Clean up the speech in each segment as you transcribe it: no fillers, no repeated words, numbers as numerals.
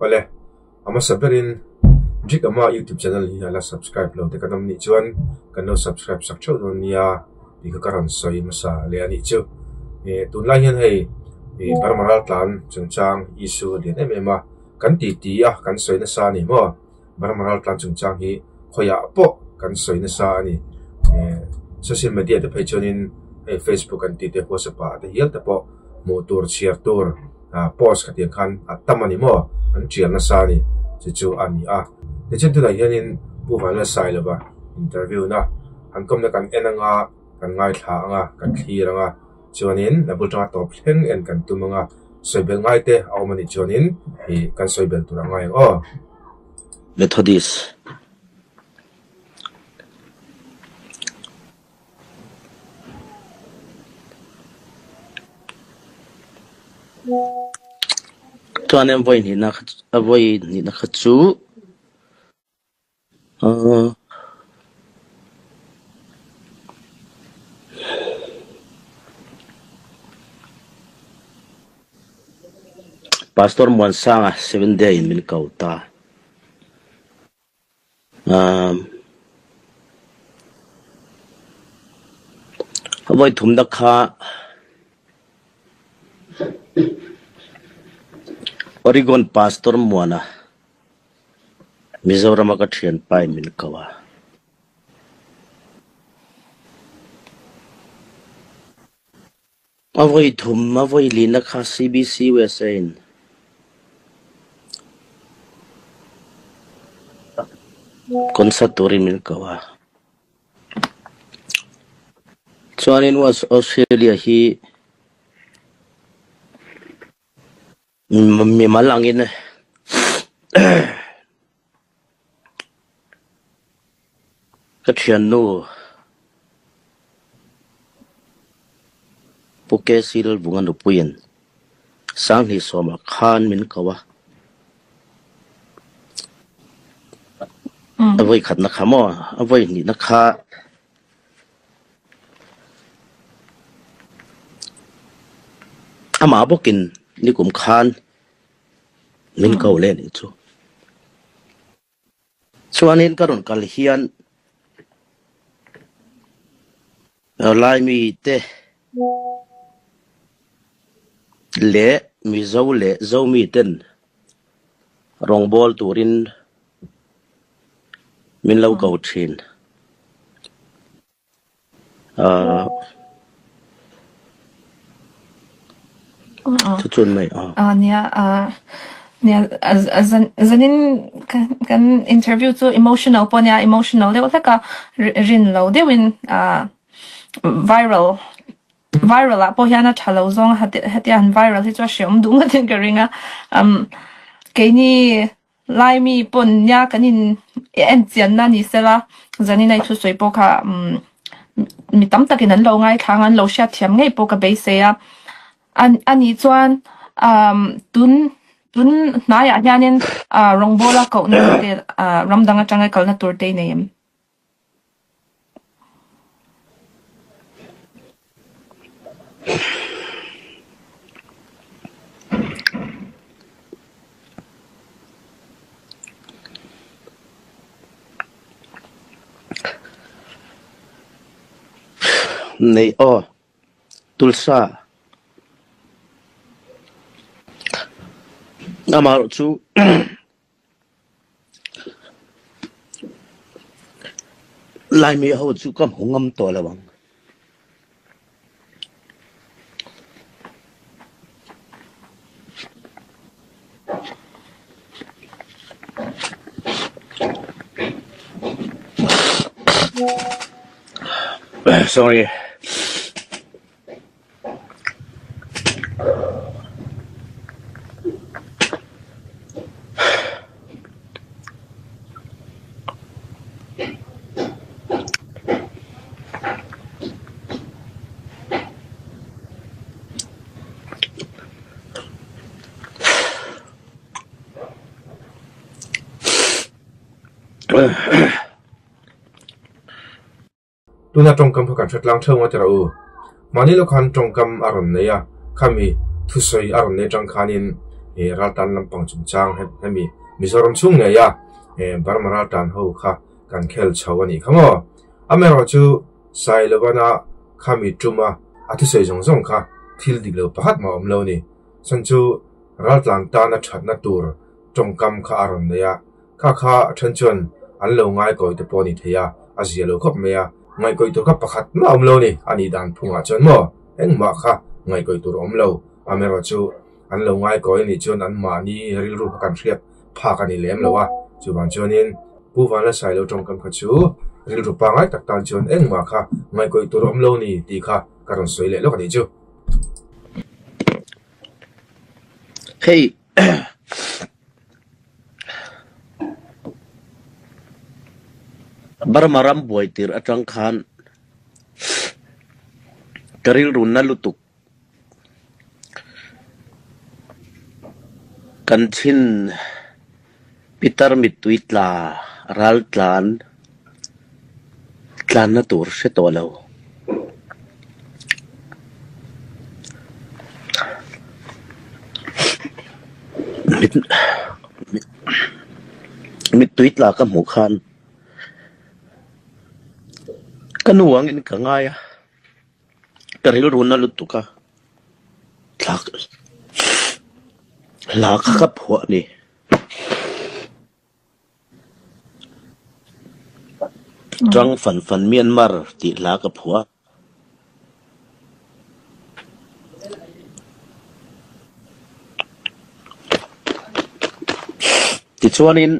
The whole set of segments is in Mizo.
Awle, a hmasa berin Jik Ama YouTube channel hi a la subscribe lo te kan awm nih chuan kan lo subscribe sak theuh dawn nia tih kha ka rawn sawi hmasa leh a nih chu. Ih tunlai hian hei ih Burma raltlan chungchang issue a lian em em a, kan titi a kan sawi nasa a ni maw? Burma raltlan chungchang hi khawiah pawh kan sawi nasa a ni. Ih social media te phei chuanin hei Facebook an tih te WhatsApp ah te hial te pawh hmuh tur chhiar tur ah post khatiang khan a tam a ni maw? An tial nasa a ni chu chu a ni a. Tichuan tunah hianin Pu Vanlalsailova interview na an kawmna kan en anga kan ngaithla anga kan thlir anga chuanin a bul tanga tawp thleng en kan tum anga sawi belh ngai te a awm a nih chuanin ih kan sawi belh tur a ngai ang aw. Methodist. Chuan in vawi hnihna a vawi hnihna kha chu ahh Pastor Muansanga Seventh Day in min ko ta. A vawi thumna kha Oregon Pastor Muana Mizorama ka thianpa in min ko a. A voi thum, a voi lina kha CBC USA in concert turin min ko a. Chuanin West Australia hi mimal angin Ka thiannu Pu KC Lalvunga nupuiin Sanghnih sawmah khan min ko a, a vawi khatna kha maw, a vawi hnihna kha amah bawkin nikum khan min ko leh a nih chu. Chuanin ka rawn kal hian Laimi te leh Mizo leh Zomi ten rawngbâwl turin min lo ko ṭhin. Chu chuan mai a. A nia a nia zanin kan interview chu emotional pawh nia emotional deuh hlek a rin lo deuhin viral viral ah pawh hian a tha lo zawng a hetia han viral hi chu a hreawm duh ngawtin ka ring a keini Laimi pawn nia kan in en chianna ni sela, zanin a i thusawi pawh kha mi tam takin an lo ngaithlang a, an lo hriatthiam ngei pawh ka beisei a. A nih chuan tun tun hnaiah hianin rawngbawla kohna te ram dang atanga kalna tur te i nei em? Nei aw, tulsa. Amaherawh chu Laimi ho chu ka hmu ngam tawh lo ang. Sorry. Tuna tawngkam kha kan hre tlang theuh nga tira u. Mahni lo khan tawngkam a rawn nei a, khami thusawi a rawn nei atang khanin Raltan lampang chungchang hemi Mizoram chhung ngeia Burma raltan ho kha kan khel chho a nih kha maw? Amaherawhchu Sailovana khami tuma a thusawi zawng zawng kha thil dik lo pakhat mah a awm lo a ni. Chhan chu raltlan tana thatna tur tawngkam kha a rawn nei a, kha kha then chuan an lo ngaikawi te pawh a ni thei a, a zia lo khawp mai a, ngaihkawih tur kha pakhat mah a awm lo a ni, a nih dan phungah chuan maw engmah kha ngaihkawih tur a awm lo, amaherawhchu an lo ngaikawi a nih chuan anmahni rilru kha kan hriat phak a ni lem lo a, chuvang chuanin Pu Vanlalsailo tawngkam kha chu rilru pangngai tak tan chuan engmah kha ngaihkawih tur a awm lo a ni tih kha ka rawn sawi leh lawk a nih chu. Hei Burma ram buai tir atang khan ka rilru na lutuk. Kan thin pitar mittui tla ral tlan tlanna tur hre tawh lo. Mittui tla ka hmuh khan ka nu angin ka ngai a. Ka rilru na lutuk a, hla kha ka phuah a ni. Tang fan fan Myanmar tih hla ka phuah a. Tichuanin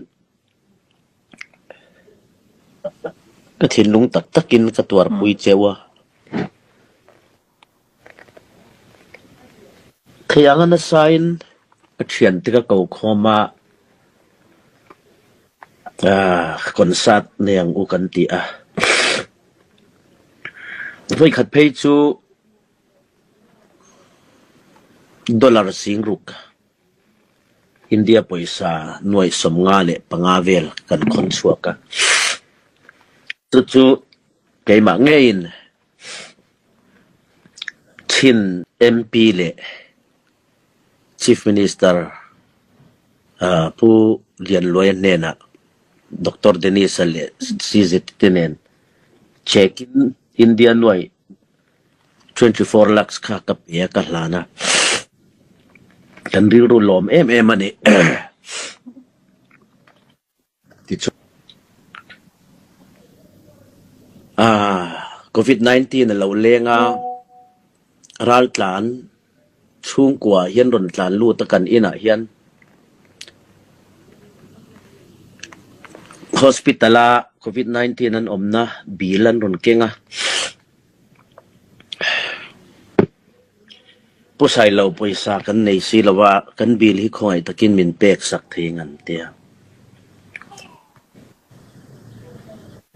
Ka thinlung tak takin ka tuarpui cheu a. Theiang a nasain ka thiante ka ko khawm a, concert nei ang u kan ti a. Vawikhat phei chu dollar singruk. India pawisa nuaih 55 vel kan khawn chhuak a, chu chu keimah ngeiin Chin MP leh Chief Minister Pu Lianluaia hnenah Doctor Dennis-a leh CZ te nen check-in India nuaih 24 lakhs kha ka pe a, ka hlan a, kan rilru lawm em em a ni. Tichuan, ah, Covid-19 a lo leng a, raltlan chhungkua hian rawn tlan lut a kan inah hian hospital-a Covid-19 an awmna bill an rawn keng a. Pu Sailo pawisa kan nei si lo a, kan bill hi khawngaih takin min pek sak thei ang an ti a.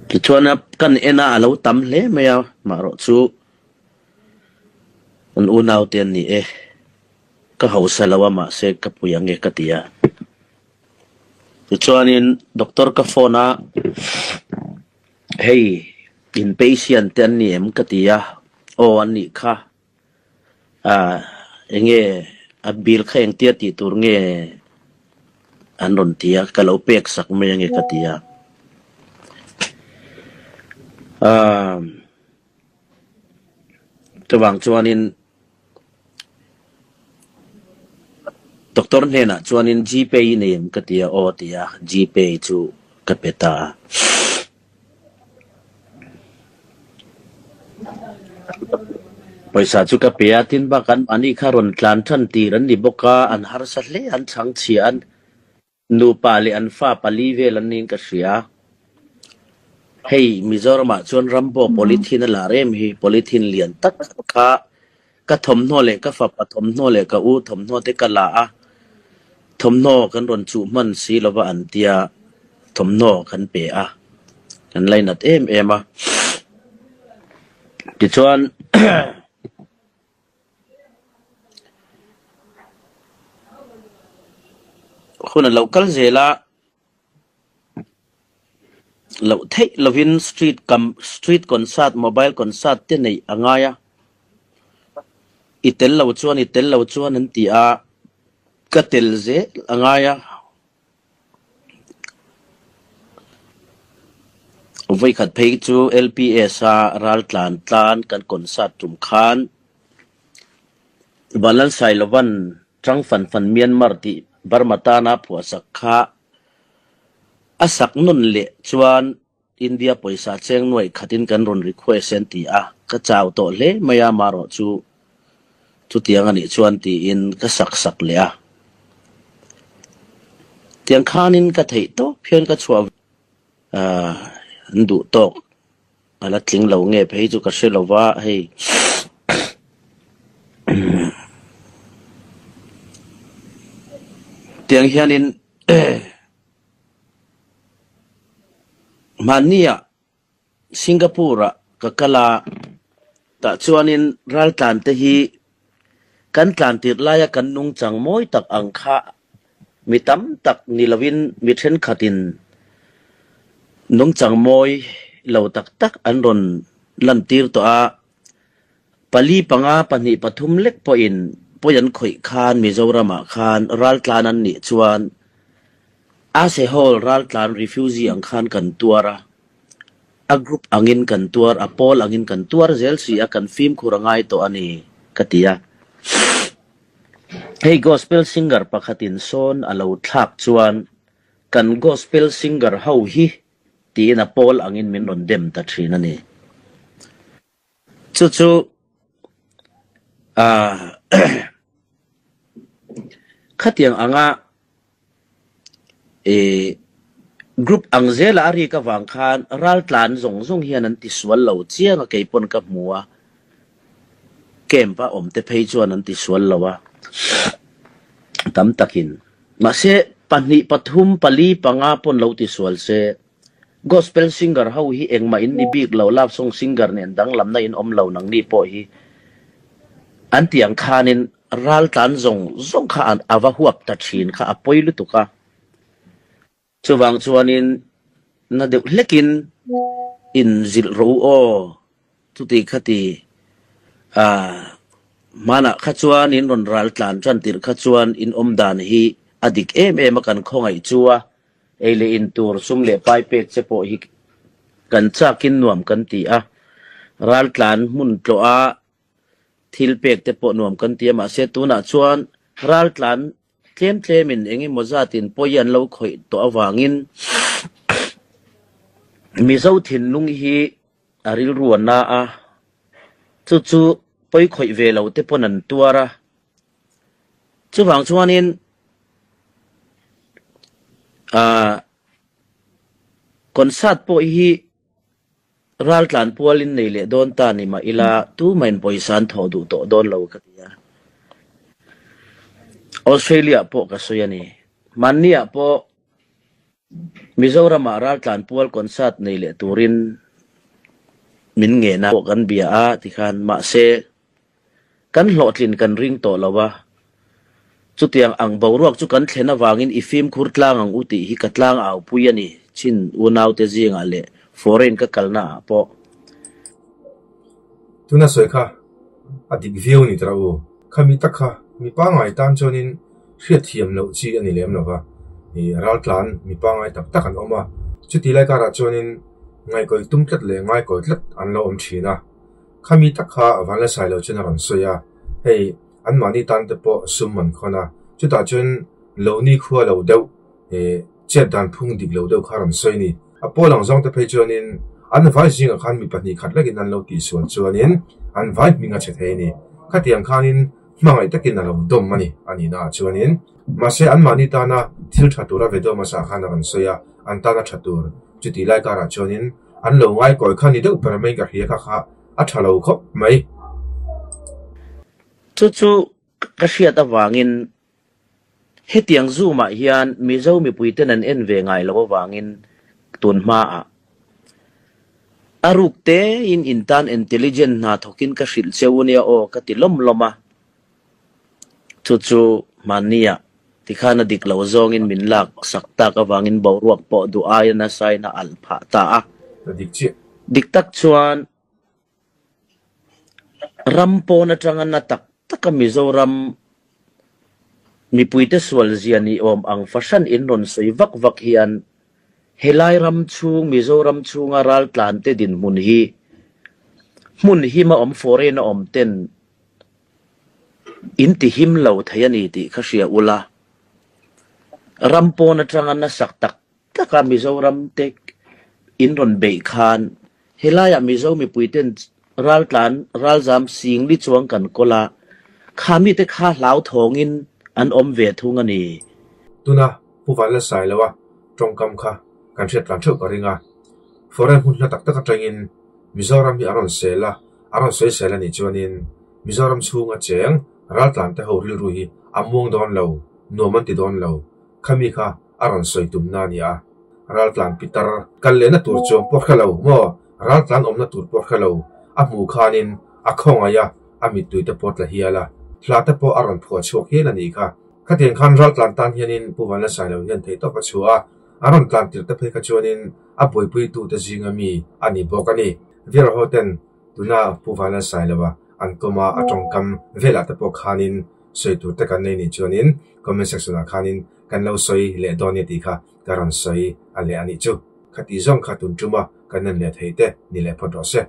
Tichuan a kan en a, a lo tam hle mai a, maherawh chu kan unau te an ni e, ka hausa lo a mahse ka pui ang e ka ti a. Tichuanin doctor ka phone a. Hei, in patient te an ni em ka ti a, aw an nih kha, ah enge a bill kha engtia tih tur nge an rawn ti a, ka lo pek sak mai ange ka ti a. Ah, chuvang chuanin Doctor hnenah chuanin Gpay i nei em ka ti a, aw a ti a, Gpay chu ka pe ta a. Pawisa chu ka pe a, tin bakah anmahni kha rawn tlan tan tir an ni bawk a, an harsa hle, an chhangchhia an Nupa leh an fa pali vel an niin ka hria. Hei Mizoramah chuan Rambo polythene a lar em hi, polythene lian tak kha ka thawmhnaw leh ka fapa thawmhnaw leh ka u thawmhnaw te ka la a, thawmhnaw kan rawn chuh hman si lova an tia thawmhnaw kan pe a, kan lainat em em a. Tichuan Hun a lo kal zel a, loh theih lovin street kam street concert mobile concert te neih a ngai a, i tel lo chuan i tel lo chuan an ti a. Ka tel zel a ngai a. Vawikhat phei chu LPS a raltlan tlan kan concert tum khan Vanlalsailovan Tang Fan Fan Myanmar tih Burma tana phuahsak kha a sak nawn leh chuan India pawisa cheng nuaih khatin kan rawn request an ti a, ka chau tawh hle mai a, marawh chu chutiang a nih chuan tiin ka sak sak leh a. Tiang khanin ka theih tawp hian ka chhuah an duh tawk a la tling lo nge phei chu ka hre lo va, hei tiang hianin Hmanniah Singapore-ah ka kal a, tah chuanin raltlante hi kan tlan tirh laia kan nungchang mawi tak ang kha mi tam tak ni lovin mi thenkhatin nungchang mawi lo tak tak an rawn lantir tawh a. Pali panga pahnih pathum lek pawhin pawi an khawih khan Mizoramah khan raltlan an nih chuan a sehhawl raltlan refugee ang khan kan tuar a, a group angin kan tuar, a pawl angin kan tuar zel si a, kan fimkhur a ngai tawh a ni ka ti a. Hei gospel singer pakhatin sawn a lo thlak chuan kan gospel singer ho hi tiin a pawl angin min rawn dem ta thin a ni. Chu chu ah khatiang anga ih group ang zela a rik avang khan raltlan zawng zawng hian an tisual lo chiang a kei pawn ka hmu a, camp a awm te phei chuan an tisual lo a tam takin. Mahse pahnih pathum pali panga pawn lo tisual se Gospel singer ho hi engmah in ni bik lo, love song singer nen danglamna in awm lo nangni pawh hi an tih ang khanin raltlan zawng zawng kha an a va huap ta thin kha a pawi lutuk a. Chuvang chuanin na deuh hlekin in zilh rawh u aw chuti kha ti ah hmanah kha chuan in rawn raltlan tan tirh kha chuan in awm dan hi a dik em em a kan khawngaih chu a. Ei leh in tur sum leh pai pek che pawh hi kan chakin nuam kan ti a, raltlan hmun tlawh a thil pek te pawh nuam kan ti a, mahse tunah chuan raltlan tlem tlemin eng emaw zatin pawi an lo khawih tawh avangin Mizo thinlung hi a rilru a na a, chu chu pawi khawih ve lo te pawn an tuar a. Chuvang chuanin ah concert pawh hi raltlan pualin nei leh dawn ta ni mah ila tumahin pawisa an thawh duh tawh dawn lo ka ti a. Australia pawh ka sawi a ni. Hmanniah pawh Mizoramah raltlan pual concert nei leh turin min ngen a pawh kan bia a tikhan mahse Kan hlawhtlin kan ring tawh lo a, chutiang ang boruak chu kan thlen avangin i fimkhur tlang ang u tih hi ka tlang au pui a ni, chin unaute zingah leh foreign ka kalna ah pawh. Tuna sawi kha a dik viau ni tara u, khami tak kha mi pangngai tan chuanin hriatthiam loh chi a ni lem lo va, i raltlan mi pangngai tak tak an awm a, chuti lai karah chuanin ngaihkawih tum tlat leh ngaikawi tlat an lo awm thin a. Khami tak kha Vanlalsai lo chuan a rawn sawi a, hei anmahni tan te pawh sum an khawn a, chutah chuan lo ni khua lo deuh eh chet dan phung dik lo deuh kha a rawn sawi a ni. A pawl ang zawng te phei chuanin an vai zingah khan mi pahnih khat lekin an lo tihsual chuanin an vai hming a chhe thei a ni. Khatiang khanin hmangaih takin a lo dawm a ni a nihna ah chuanin. Mahse anmahni tana thil tha tura video hmasa khan a rawn sawi a, an tana tha tur chutih lai karah chuanin An lo ngai kawi kha ni deuh ber mai ka hria kha kha a tha lo khawp mai. Chu chu ka hriat avangin hetiang Zoom ah hian Mizo mipui ten an en ve ngai lo avangin tun hma ah a ruk te in in tan intelligent hna thawkin ka hrilh cheu ania aw ka ti lawm lawm a. Chu chu hmanni ah tikhan a dik lo zawngin min lak sak tak avangin boruak pawh duh aia nasa in a alh phah ta a. A dik chiah. Dik tak chuan ram pawn atanga na tak taka Mizoram Mipuite sual zia ni awm ang fahran in rawn sawi vak vak hian helai ram chhung Mizoram chhunga raltlante dinhmun hi hmun hima awm foreign a awm ten in ti him lo thei a ni tih kha hria ula. Ram pawn atanga nasak tak taka Mizoram te in rawn beih khan helaiah Mizo mipuiten raltlan ralzam singli chuang kan kawl a, kha mite kha hlauthawngin an awm ve thung a ni. Tuna Pu Vanlalsailoa tawngkam kha kan hriat tlan theuh ka ring a, foreign hmun hla tak tak atangin Mizoram hi a rawn sel a, a rawn sawi sel a nih chuanin Mizoram chhunga cheng raltlan te ho rilru hi a muang dawn lo, nuam an ti dawn lo. Khami kha a rawn sawi tumna a ni a, raltlan pitar kal lehna tur chuang pawh hre lo maw, raltlan awmna tur pawh hre lo, a hmuh khanin a khawngaih a, a mittui te pawh tla hial a, hla te pawh a rawn phuah chhuak hial a nih kha. Khatiang khan raltlan tan hianin Pu Vanlalsailo hian theihtawp a chhuah a, a rawn tlan tirh te phei kha chuanin a buaipuitute zinga mi a ni bawk a ni. Viral ho ten tuna Pu Vanlalsailova an kawm a, a tawngkam velah te pawh khanin sawi tur te kan nei nih chuanin comment section ah khanin kan lo sawi leh dawn nia tih kha ka rawn sawi a leh a nih chu. Khati zawng kha tun ṭuma kan en leh theih te ni leh phawt rawh se.